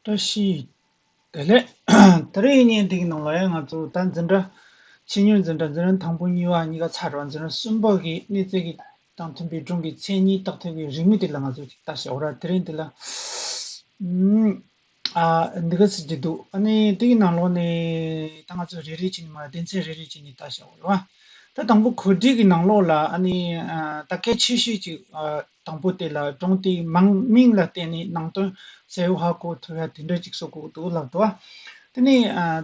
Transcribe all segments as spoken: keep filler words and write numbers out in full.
བཀྲ་ཤིས་བདེ་ལེགས། ད་རེས་བརྙན་འདི་གི་ནང་ལ་ཡང་ང་ཚོ་ད་འཛིན་གྲྭ་ཆེས་མྱུར་འཛིན་གྲྭ་འཛིན་རིམ་དང་པོ་གཉིས་པ་གཉིས་ཀ་ཚར་བ། འཛིན་རིམ་གསུམ་པ་གི་གནས་ཚད་ཀྱི་དང་མཐུན་པའི་སྒྲུང་གི་མཚན་ཉིད་བརྟག་ཐབས་ཀྱི་རིགས་མི་དེ་ལ་ང་ཚོ་ཅིག་ལྟ་བྱ་བ་ར། དེ་རིང་འདི་ལ་ཨ་འདི་ག་ཟེར་གྱི་འདུག་ཨ་ནི་དེ་གི་ནང་ལོགས་ནས་ད་ང་ཚོ་རེ་རེ་བྱས་ནས་མ་སྡེ་ཚན་རེ་རེ་བྱས་ནས་ལྟ་བྱ་བ་ར། ད་དང་པོ་གོ་སྒྲིག་གི་ནང་ལོགས་ལ་ཨ་ནི་ད་གལ་ཆེ་ཤོས་ཅིག་དང་པོ་དེ་ལ་སྒྲུང་དེའི་མིང་མིང་ལ་བརྟེན་ནས་ནང་དོན་གསལ་པོ་ཧ་གོ་ཐུབ་ཡ་དེ་འདྲ་ཅིག་བཟོ་དགོས་འདུག་ལབ་འདུག་དེ་ནས་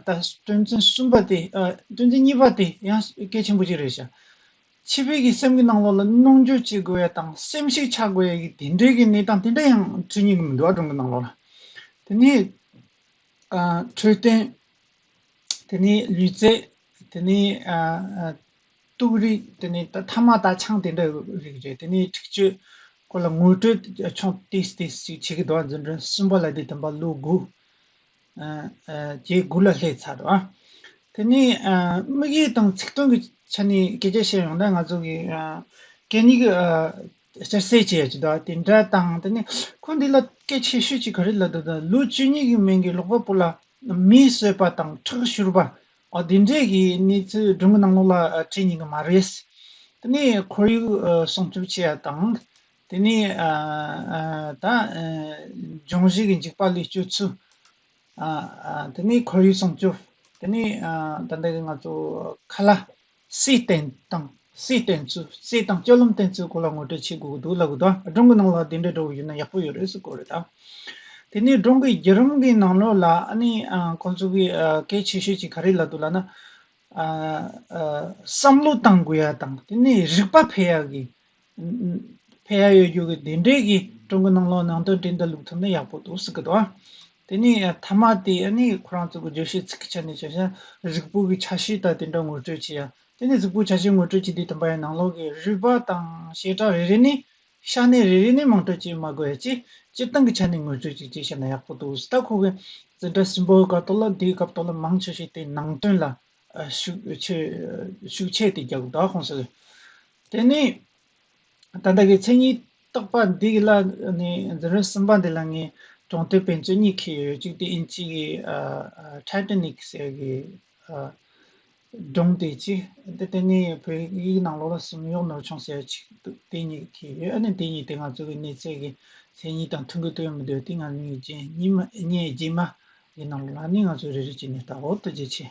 ད་དོན་ཚན་གསུམ་པ་དེ་ཨ་དོན་ཚན་གཉིས་པ་དེ་ཡང་གལ་ཆེན་པོ་ཅིག་རེད་ཤག་ཕྱི་པའི་གི་སེམས་ཀྱི་ནང་ལོགས་ལ་གནོང་འགྱོད་བྱེད་དགོས་ཡ་དང་སེམས་ཤུགས་ཆག་དགོས་ཡ་གི་དེ་འདྲའི་གི་གནས་སྟངས་དེ་འདྲ་ཡང་འཁྲུལ་ཉན་གི་མི་འདུག་ཨ། སྒྲུང་གི་ནང་ལོགས་ལ། དེ་ནས་ཨ་འཕྲོད་བསྟེན། དེ་ནས་ལུས་རྩལ། དེ་ནས་ཨ་ཨ་ཏོག་རིགས། དེ་ནས་ད་ཐ་མག་དང་ཆང་དེ་འདྲ་རིགས་རེད། དེ་ནས་འཁྲིག་སྤྱོད་སྐོར་ལ་ངོ་སྤྲོད་ཆུང་ཏིས་ཏིས་ཅིག་བྱེད་ཀྱི་འདུག་འཛིན་གྲྭ་གསུམ་པ་ལ་དེ་དམ་པ་ལོ་དགུ་ཨ་ཨ་བརྒྱད་དགུ་ལ་སླེབས་ཚར་འདུག་དེ་ནས་ཨ་དམིགས་ཡུལ་དང་ཚིག་དོན་གྱི་ཆ་ནས་སྐད་ཆ་བཤད་ཡོང་ན། ང་ཚོ་གི་ཨ་གད་སྙིགས་ཨ་སྦྱར་སེ་བྱས་ཡ་ཅིག་འདུག་དེ་འདྲ་དང་། དེ་ནས་ཁོ་འདི་ལ་གལ་ཆེ་ཤོས་ཅིག་ག་རེ་ལབ་འདུག་ད་ལོ་བཅུ་གཉིས་ཀྱི་མན་གྱི་ཀློག་པ་པོ་ལ་མིས་གསོད་པ་དང་ཁྲག་བཞུར་བ། ཨ་འདི་འདྲས་ཀྱི་གནས་ཚུལ་སྒྲུང་གི་ནང་ལོགས་ལ་ཨ་བྲིས་ཉན་གི་མ་རེད། དེ་ནས་ཁོར་ཡུག་ཨ་སྲུང་སྐྱོབ་བྱེད་ཡ་དང་། དེ་ནས་ཨ་ཨ་ད་ཨ་འབྱུང་བཞི་གི་འཇིགས་པ་ལས་སྐྱོབ་ཚུལ། ཨ་ཨ་དེ་ནས་ཁོར་ཡུག་སྲུང་སྐྱོབ། དེ་ནས་ཨ་ད་ལྟ་གི་ང་ཚོ་ཁ་ལག་སྲེག་བཏང་དང་། སྲེག་བཏང་ཚུལ། སྲེག་དང་སྤྱོད་ལམ་བསྟེན་ཚུལ་སྐོར་ལ་ངོ་སྤྲོད་བྱེད་དགོས་ཀྱི་འདུག་ལབ་གི་འདུག་སྒྲུང་གི་ནང་ལ་དེ་འདྲ་འདྲ་བོ་ཡོད་ན་ཡག་པོ་ཡོད་རེད་ཟེར་གོ་རེད་ད། དེ་ནས་སྒྲུང་གི་བརྒྱུད་རིམ་གྱི་ནང་ལོགས་ལ་ཨ་ནི་ཨ་ཁོང་ཚོ་གི་ཨ་གལ་ཆེ་ཤོས་ཅིག་ག་རེ་ལབ་འདུག་ལབ་ན། ཨ་ཨ་བསམ་བློ་བཏང་དགོས་ཡ་དང་། དེ་ནས་རིག་པ་འཕེལ་ཡ་གི་འཕེལ་ཡ་ཡོད་རྒྱུ་གི་དེ་འདྲས་ཀྱི་སྒྲུང་གི་ནང་ལོགས་ནང་དོན་འདྲེན་དུ་བླུགས་ཐུབ་ན་ཡག་པོ་འདུག་ཟེར་གི་འདུག་དེ་ནས་ཐ་མ་དེ་ཨ་ནི་ཁོ་རང་ཚོ་གི་བརྗོད་བྱའི་ཚིག་གི་ཆ་ནས་བྱས་ན་གཟུགས་པོ་གི་ཆ་ཤས་དང་དེ་འདྲ་ངོ་སྤྲོད་བྱེད་ཡ། དེ་ནས་གཟུགས་པོའི་ཆ་ཤས་ངོ་སྤྲོད་བྱེད་དུས་དམ་པ་ཡ་ནང་ལོགས་ཀྱི་རུས་པ་དང་བྱེ་བྲག་རེ་རེ་ནས། ཤ་གནད་རེ་རེ་ནས་མིང་སྤྲོད་བྱེད་མ་དགོས་ཡ་ཅིག་སྤྱིར་བཏང་གི་ཆ་ནས་ངོ་སྤྲོད་ཅིག་བྱས་བྱས་ན་ཡག་པོ་འདུག་ད་ཁོ་གི་འཛིན་གྲྭ་གསུམ་པའི་སྐབས་ཐོག་ལ་དེའི་སྐབས་ཐོག་ལ་མང་ཆེ་ཤོས་དེ་ནང་དོན་ལ་ཨ་ཤུགས་ཆེ་ཤུགས་ཆེ་དེ་རྒྱག་དགོས་ད་ཁོང་ཚོ་གི། དེ་ནས་ད་ལྟ་གི་མཚན་ཉིད་བརྟག་པ་འདི་གི་ལ་ནི་འཛིན་རིམ་གསུམ་པ་འདི་ལ་ངས་གྲོང་སྟོན་དཔེ་མཛོད་གཉིས་ཁྱེར་ཡོད། གཅིག་དེ་དབྱིན་ཇི་གི་ཨ་ཨ་Titanic ཟེར་གི་ཨ་སྒྲུང་དེ་གཅིག་དེ་དེ་ནས་བོད་ཡིག་ནང་ལོགས་ལ་གསུང་གཡོག་ནོར་ཆུང་ཟེར་གཅིག་འདུག་དེ་གཉིས་ཁྱེར་ཡོད། ཨ་ནི་དེ་གཉིས་དེ་ང་ཚོ་གི་གནས་ཚད་ཀྱི་མཚན་ཉིད་དང་མཐུན་གི་འདུག་མི་འདུག་དེ་ང་ཚོ་གཉིས་རྗེས་གཉིས་མ་གཉིས་རྗེས་མ་གི་ནང་ལོགས་ལ་ནི་ང་ཚོ་རེ་རེ་བྱས་ནས་ལྟ་འོ། ཐུགས་རྗེ་ཆེ།